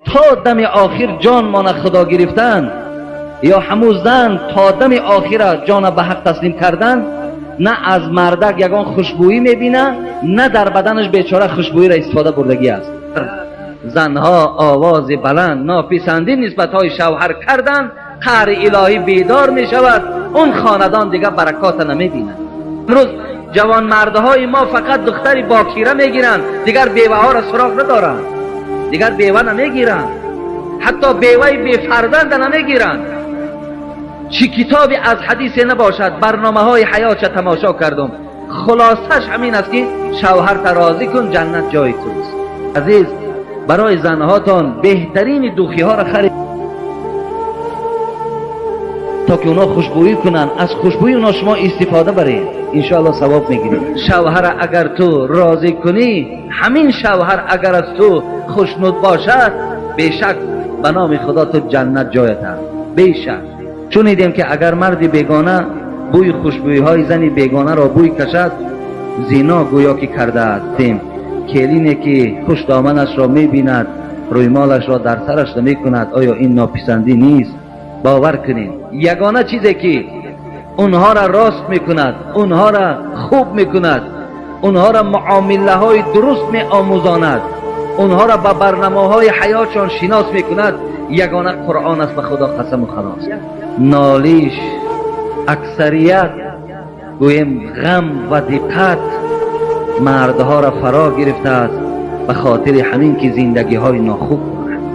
То дами охир ҷон мона Худо гирифтан ё ҳамун зан то дами охира ҷона ба ҳақ таслим кардан, на аз мардак ягон хушбӯӣ мебина, на дар баданаш бечора хушбӯиро истифода бурдагӣ аст. Занҳо овози баланд нописандӣ нисбатҳои шавҳар кардан, қаҳри илоҳӣ бедор мешавад, он хонадон дигар баракота намебинад. Имрӯз ҷавонмардҳои мо фақат духтари бокира мегиранд, дигар беваҳоро суроғ надоранд, дигар бева намегиранд, ҳатто беваи бефарзанда намегиранд. Чӣ китобе аз ҳадисе набошад, барномаҳои ҳаётша тамошо кардум, хулосаш ҳамин аст ки шавҳарта розӣ кун, ҷаннат ҷои туст. Азиз, барои занҳотон беҳтарини духиҳоро харид, то ки онҳо хушбӯӣ кунанд, аз хушбӯии онҳо шумо истифода баред, иншоалло савоб мегиред. Шавҳара агар ту розӣ кунӣ, ҳамин шавҳар агар аз ту хушнуд бошад, бешак ба номи Худо ту ҷаннат ҷоят аст. Бешак. Шунидем ки агар марди бегона бӯи хушбӯиҳои зани бегонаро бӯй кашад, зино гӯё ки кардааст. Келине ки хушдоманашро мебинад, рӯймолашро дар сараш намекунад, оё ин нописандӣ нест? Бовар кунед, ягона чизе ки онҳоро рост мекунад, онҳоро хуб мекунад, онҳоро муомилаҳои дуруст меомӯзонад, онҳоро ба барномаҳои ҳаётшон шинос мекунад, ягона Қуръон аст. Ба Худо қасаму халос. Нолиш, аксарият гӯем, ғам ва диққат мардҳоро фаро гирифтааст ба хотири ҳамин ки зиндагиҳои нохуб доранд.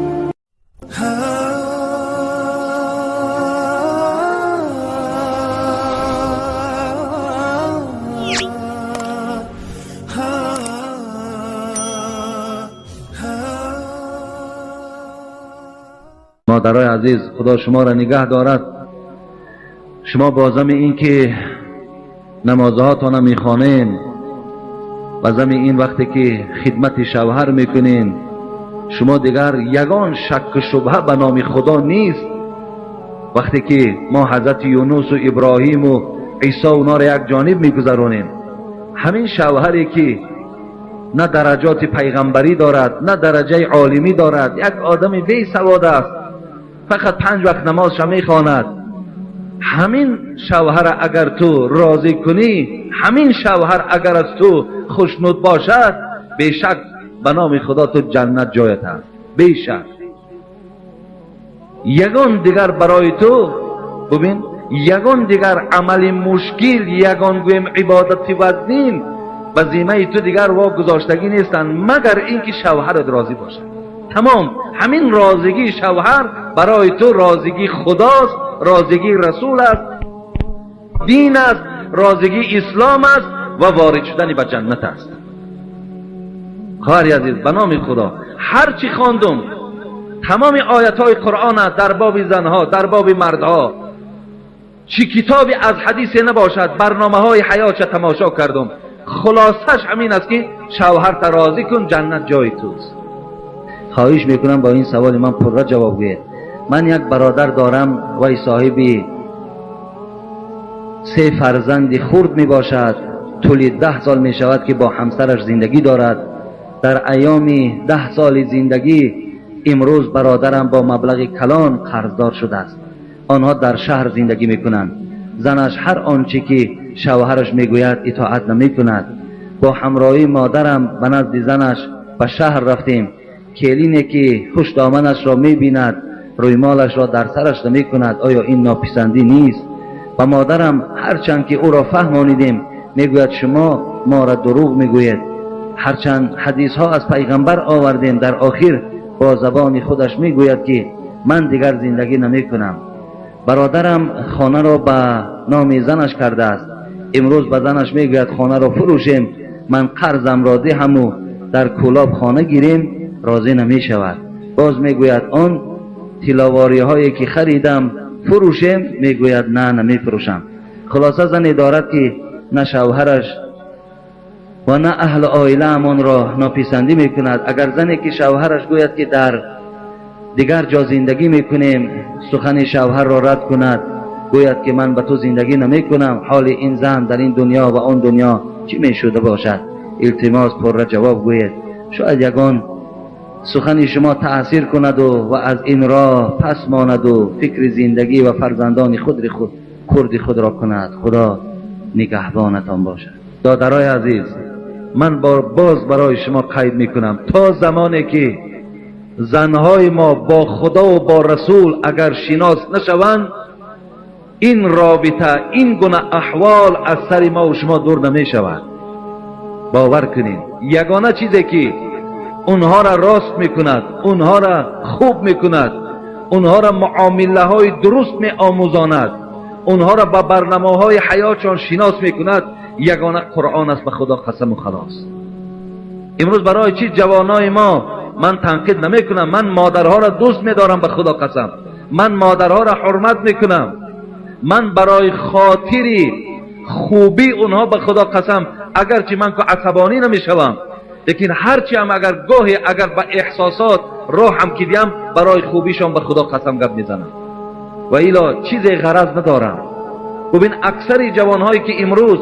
Модарои азиз, Худо шуморо нигаҳ дорад. Шумо бо зами ин ки намозҳоятонро мехонед, ба зами ин вақте ки хидмати шавҳар мекунед, шумо дигар ягон шакку шубҳа ба номи Худо нест. Вақте ки мо ҳазрати Юнусу Иброҳиму Исо онҳоро як ҷониб мегузаронем, ҳамин шавҳаре ки на дараҷоти пайғамбарӣ дорад, на дараҷаи олимӣ дорад, як одами бесавод аст, фақат 5 вақт намозша мехонад, ҳамин шавҳара агар ту розӣ кунӣ, ҳамин шавҳар агар аз ту хушнуд бошад, бешак ба номи Худо ту ҷаннат ҷоят аст. Бешак. Ягон дигар барои ту, бубин, ягон дигар амали мушкил, ягон гӯем ибодати вазнин ба зиммаи ту дигар во гузоштагӣ нестанд, магар ин ки шавҳарат розӣ бошад. Тамом, ҳамин розигии шавҳар барои ту розигии Худост, розигии Расул аст, дин аст, розигии ислом аст ва ворид шудани ба ҷаннат аст. Хоҳари азиз, ба номи Худо ҳар чӣ хондум, тамоми оятҳои Қуръон дар боби занҳо, дар боби мардҳо, чӣ китобе аз ҳадисе набошад, барномаҳои ҳаётша тамошо кардум, хулосаш ҳамин аст ки шавҳарта розӣ кун, ҷаннат ҷои туст. Хоҳиш мекунам бо ин саволи ман пурра ҷавоб гӯед. Ман як бародар дорам, вай соҳиби 3 фарзанди хурд мебошад. Тӯли 10 сол мешавад ки бо ҳамсараш зиндагӣ дорад. Дар айёми 10 соли зиндагӣ имрӯз бародарам бо маблағи калон қарздор шудааст. Онҳо дар шаҳр зиндагӣ мекунанд. Занаш ҳар он чӣ ки шавҳараш мегӯяд итоат намекунад. Бо ҳамроҳии модарам ба назди занаш ба шаҳр рафтем. Келине ки хушдоманашро мебинад, рӯймолашро дар сараш намекунад, оё ин нописандӣ нест? Ба модарам ҳарчанд ки ӯро фаҳмонидем, мегӯяд шумо моро дурӯғ мегӯед. Ҳарчанд ҳадисҳо аз пайғамбар овардем, дар охир бо забони худаш мегӯяд ки ман дигар зиндагӣ намекунам. Бародарам хонаро ба номи занаш кардааст. Имрӯз ба занаш мегӯяд хонаро фурӯшем, ман қарзамро диҳаму дар кӯлоб хона гирем, розӣ намешавад. Боз мегӯяд он тиловориҳое ки харидам фурӯшем, мегӯяд на, намефурӯшам. Хулоса зане дорад ки на шавҳараш ва на аҳли оилаам онро нописандӣ мекунад. Агар зане ки шавҳараш гӯяд ки дар дигар ҷо зиндагӣ мекунем, сухани шавҳарро рад кунад, гӯяд ки ман ба ту зиндагӣ намекунам, ҳоли ин зан дар ин дунё ва он дунё чӣ мешуда бошад? Илтимос пурра ҷавоб гӯед. Шояд ягон сухани шумо таъсир кунад ва аз ин роҳ пас монад фикри зиндагӣ ва фарзандони хурди худро кунад. Худо нигаҳбонатон бошад. Додарои азиз, ман боз барои шумо қайд мекунам, то замоне ки занҳои мо бо Худо ва бо Расул агар шинос нашаванд, ин робита, ин гуна аҳвол аз сари мо ва шумо дур намешавад. Бовар кунед, ягона чизе ки онҳоро рост мекунад, онҳоро хуб мекунад, онҳоро муомилаҳои дуруст меомӯзонад, онҳоро ба барномаҳои ҳаётшон шинос мекунад, ягона Қуръон аст. Ба Худо қасаму халос. Имрӯз барои чӣ ҷавонои мо, ман танқид намекунам, ман модарҳоро дӯст медорам, ба Худо қасам, ман модарҳоро ҳурмат мекунам, ман барои хотири хубии онҳо ба Худо қасам, агарчи ман ку асабонӣ намешавам, лекин ҳарчи ҳам агар гоҳе агар ба эҳсосот роҳ ҳам ки диҳам, барои хубишон ба Худо қасам гап мезанам ва ило чизе ғараз надорам. бубин, аксари ҷавонҳое ки имрӯз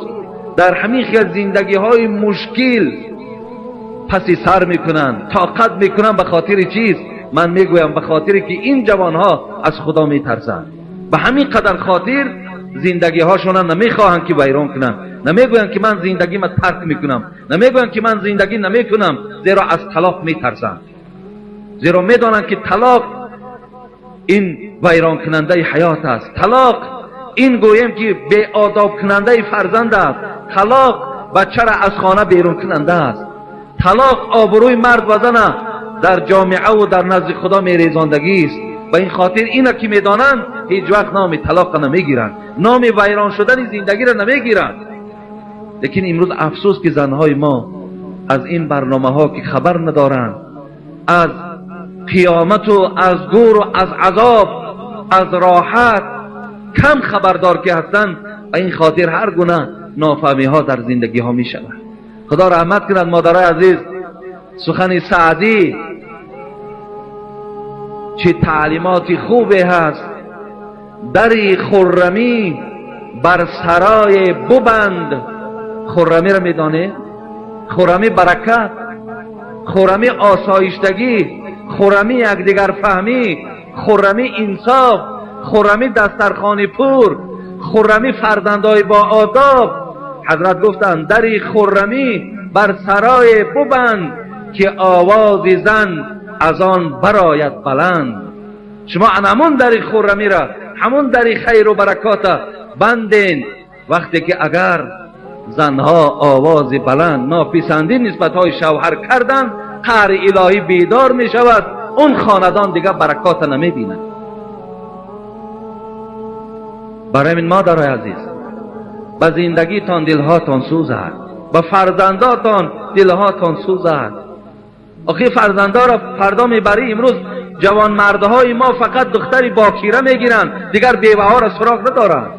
дар ҳамин хел зиндагиҳои мушкил паси сар мекунанд, тоқат мекунанд, ба хотири чиз? Ман мегӯям, ба хотире ки ин ҷавонҳо аз Худо метарсанд. Ба ҳамин қадар хотир зиндагиҳошонро намехоҳанд ки вайрон кунанд, намегӯянд ки ман зиндагима тарк мекунам, намегӯянд ки ман зиндагӣ намекунам, зеро аз талоқ метарсанд, зеро медонанд ки талоқ ин вайронкунандаи ҳаёт аст, талоқ ин гӯем ки беодобкунандаи фарзанд аст, талоқ бачаро аз хона берун кунанда аст, талоқ обрӯи мард ва зана дар ҷомеа ва дар назди Худо мерезондагист. Ба ин хотир ина ки медонанд, ҳеҷ вақт номи талоқро намегиранд, номи вайрон шудани зиндагиро намегиранд. Лекин имрӯз афсӯс ки занҳои мо аз ин барномаҳо ки хабар надоранд, аз қиёмату аз гӯру аз азоб, аз роҳат кам хабардор ки ҳастанд, ба ин хотир ҳар гуна нофаҳмиҳо дар зиндагиҳо мешавад. Худо раҳмат кунад модарои азиз, сухани Саъдӣ чӣ таълимоти хубе ҳаст: дари хуррамӣ бар сарой бубанд. Хуррамиро медонед? Хуррамӣ баракат, хуррамӣ осоиштагӣ, хуррамӣ якдигарфаҳмӣ, хуррамӣ инсоф, хуррамӣ дастархони пур, хуррамӣ фарзандои бо одоб. Ҳазрат гуфтанд: дари хуррамӣ бар сарой бубанд, ки овози зан аз он барояд баланд. Шумо ҳамон дари хуррамиро, ҳамон дари хайру баракота банден. Вақте ки агар занҳо овози баланд нописандӣ нисбатҳои шавҳар карданд, қаҳри илоҳӣ бедор мешавад, он хонадон дигар баракота намебинад. Барои ин модарои азиз, ба зиндагитон дилҳотон сӯзад, ба фарзандотон дилҳотон сӯзад. Охир фарзандоро фардо мебарӣ. Имрӯз ҷавонмардҳои мо фақат духтари бокира мегиранд, дигар беваҳоро суроғ надоранд,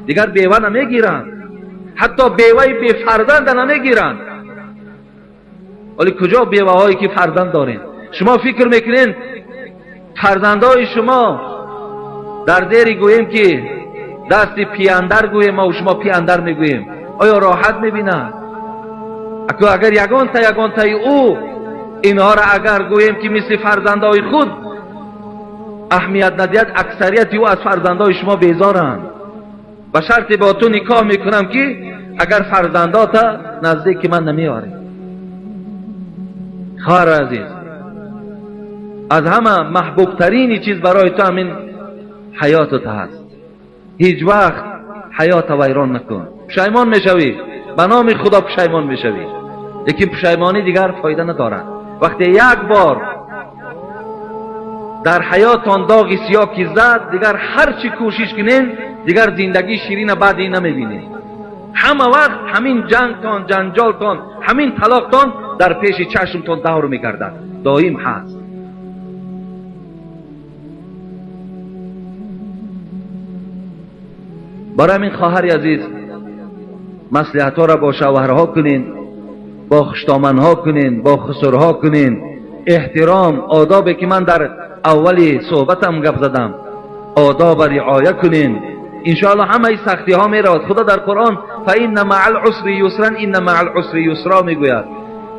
дигар бева намегиранд, ҳатто беваи бефарзанда намегиранд. Вале куҷо беваҳое ки фарзанд доред? Шумо фикр мекунед фарзандои шумо дар зери гӯем ки дасти пияндар гӯем, мо шумо пияндар мегӯем, оё роҳат мебинад? Агар ягонтаи ӯ инҳоро агар гӯем ки мисли фарзандои худ аҳамият надиҳад, аксарияти ӯ аз фарзандои шумо безоранд. Ба шарте бо ту никоҳ мекунам ки агар фарзандота наздики ман намеорӣ. Хоҳар азиз, аз ҳама маҳбубтарини чиз барои ту ҳамин ҳаётат ҳаст. Ҳеҷ вақт ҳаёта вайрон накун. Пушаймон мешавӣ, ба номи Худо пушаймон мешавӣ, лекин пушаймонӣ дигар фоида надорад. Вақте як бор дар ҳаётон доғи сиёҳ ки зад, дигар ҳар чӣ кӯшиш кунед, дигар зиндагии ширина баъд ин намебинед. Ҳама вақт ҳамин ҷангтон, ҷанҷолтон, ҳамин талоқтон дар пеши чашмтон давр мегардад, доим ҳаст. Барои ҳамин хоҳари азиз, маслиҳатҳоро бо шавҳарҳо кунед, бо хуштоманҳо кунед, бо хусурҳо кунед. Эҳтиром, одобе ки ман дар аввали суҳбатам гап задам, одоба риоя кунед. Иншоаллоҳ ҳамаи сахтиҳо меравад. Худо дар Қуръон фаинна маъал усри юсран, инна маъал усри юсра мегӯяд,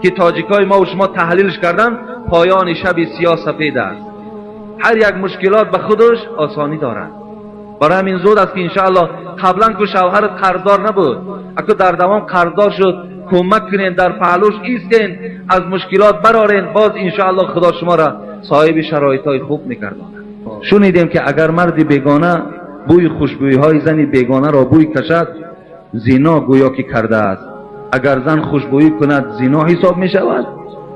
ки тоҷикҳои мо шумо таҳлилш кардан, поёни шаби сиёҳ сафед аст. Ҳар як мушкилот ба худаш осонӣ дорад. Барои ҳамин зуд аст ки иншоаллоҳ қаблан ку шавҳарат қарздор набуд, аку дар давом қарздор шуд, кӯмак кунен, дар паҳлӯш истен, аз мушкилот барорен, боз иншоаллоҳ Худо шуморо соҳиби шароитҳои хуб мегардонад. Шунидем ки агар марди бегона бӯи хушбӯиҳои зани бегонаро бӯй кашад, зино гӯё ки кардааст. Агар зан хушбӯӣ кунад, зино ҳисоб мешавад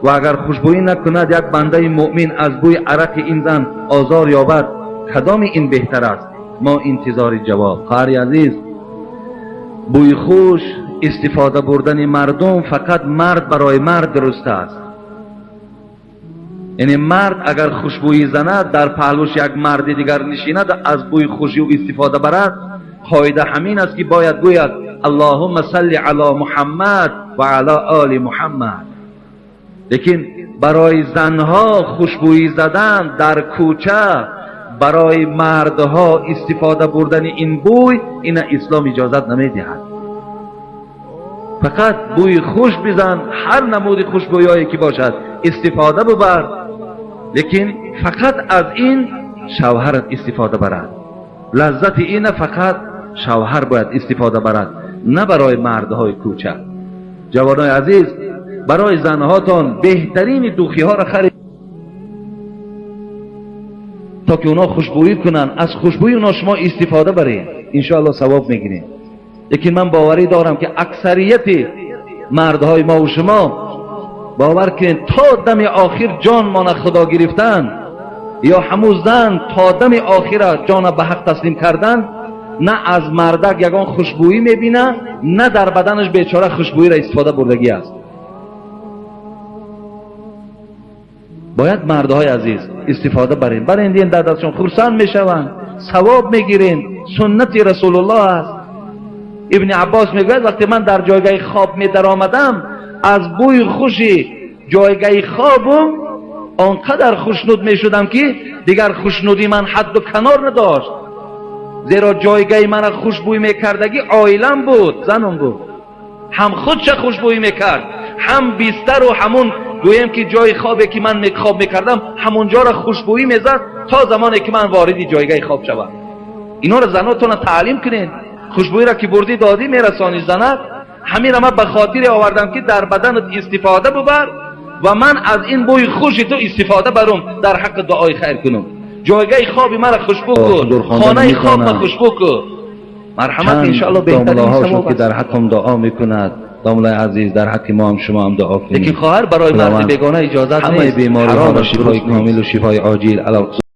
ва агар хушбӯӣ накунад, як бандаи муъмин аз бӯи арақи ин зан озор ёбад, кадоми ин беҳтар аст? Мо интизори ҷавоб. Хоҳари азиз, бӯи хуш истифода бурдани мардум фақат мард барои мард дуруст аст. Яъне мард агар хушбӯӣ занад, дар паҳлӯш як марди дигар нишинад, аз бӯи хуши ӯ истифода барад, қоида ҳамин аст ки бояд гӯяд Аллоҳумма салли ало Муҳаммад ва ало оли Муҳаммад. Лекин барои занҳо хушбӯӣ задан дар кӯча, барои мардҳо истифода бурдани ин бӯй, ина ислом иҷозат намедиҳад. Фақат бӯи хуш бизан, ҳар намуди хушбӯйҳое ки бошад истифода бубар, лекин фақат аз ин шавҳарат истифода барад. Лаззати ина фақат шавҳар бояд истифода барад, на барои мардҳои кӯча. Ҷавонои азиз, барои занҳотон беҳтарини духиҳоро харид то ки онҳо хушбӯӣ кунанд, аз хушбӯии онҳо шумо истифода баред, иншоаллоҳ савоб мегиред. Лекин ман боварӣ дорам ки аксарияти мардҳои мо ва шумо бовар кунед, то дами охир ҷонмона Худо гирифтан ё ҳамун зан то дами охира ҷона ба ҳақ таслим кардан, на аз мардак ягон хушбӯӣ мебина, на дар баданаш бечора хушбӯиро истифода бурдагӣ аст. Бояд мардҳои азиз истифода барем, барен дин дар дастшон хурсанд мешаванд, савоб мегирем, суннати Расулуллоҳ аст. Ибни Аббос мегӯяд вақте ман дар ҷойгаҳи хоб медаромадам, аз бӯи хуши ҷойгаҳи хобум он қадар хушнуд мешудам ки дигар хушнудии ман ҳадду канор надошт, зеро ҷойгаҳи мана хушбӯй мекардагӣ оилам буд, занам буд. Ҳам худша хушбӯй мекард, ҳам бистару ҳамун гӯем ки ҷои хобе ки ман хоб мекардам ҳамунҷоро хушбӯӣ мезад то замоне ки ман вориди ҷойгаҳи хоб шавам. Инҳоро занотона таълим кунед. Хушбӯиро ки бурдӣ додӣ мерасонӣ занат. Ҳаминро ман ба хотире овардам ки дар баданат истифода бубар ва ман аз ин бӯи хуши ту истифода барум, дар ҳаққи дуои хайр кунам. Ҷойгаҳи хоби маро хушбӯ кун, хонаи хоб ма хушбӯ кун. Марҳамат, иншоаллоҳ беҳтарин савоб ки дар ҳаққам дуо мекунад. Домлаи азиз, дар ҳаққи мо ҳам шумо ҳам дуо кунед. Лекин хоҳар барои марди бегона иҷозат нест. Ҳамаи бемориҳоро шифои комилу шифои оҷил алалхусус.